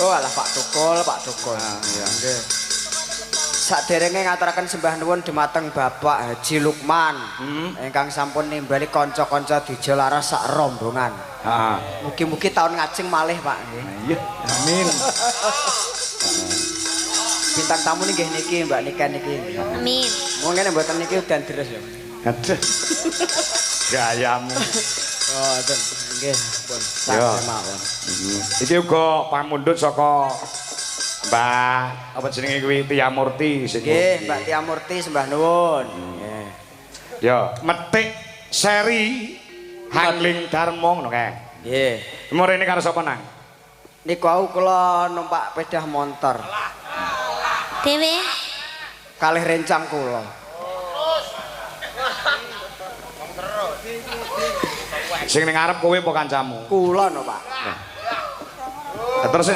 Oh alah Pak Tukul, Pak Tukul. Ah, iya. Nggih. Saderenge ngaturaken sembah nuwun dumateng Bapak Haji Lukman ingkang sampun nimbali kanca-kanca Dwijo Laras sak rombongan. Heeh. Mugi-mugi taun ngajeng malih, Pak nggih. Iya, amin. Bintang tamu nggih niki Mbak Niken niki. Amin. Wong ngene mboten niki udan deres ya. Aduh. Gayamu. Oh, ngoten. Nggih, pun. Ya. Sak mawon. Iki uga pamundhut saka Mbak apa jenenge kuwi Tia Murti sing Nggih, Mbak Tia Murti sembah nuwun. Nggih. Ya, metik seri Hangling Darma ngono kae. Nggih. Mrene karo sapa nang? Niku wau kula numpak sepeda motor. Dewe. Kalih rencang kula. Sing ning ngarep kowe apa kancamu? Kula no, Pak. Terus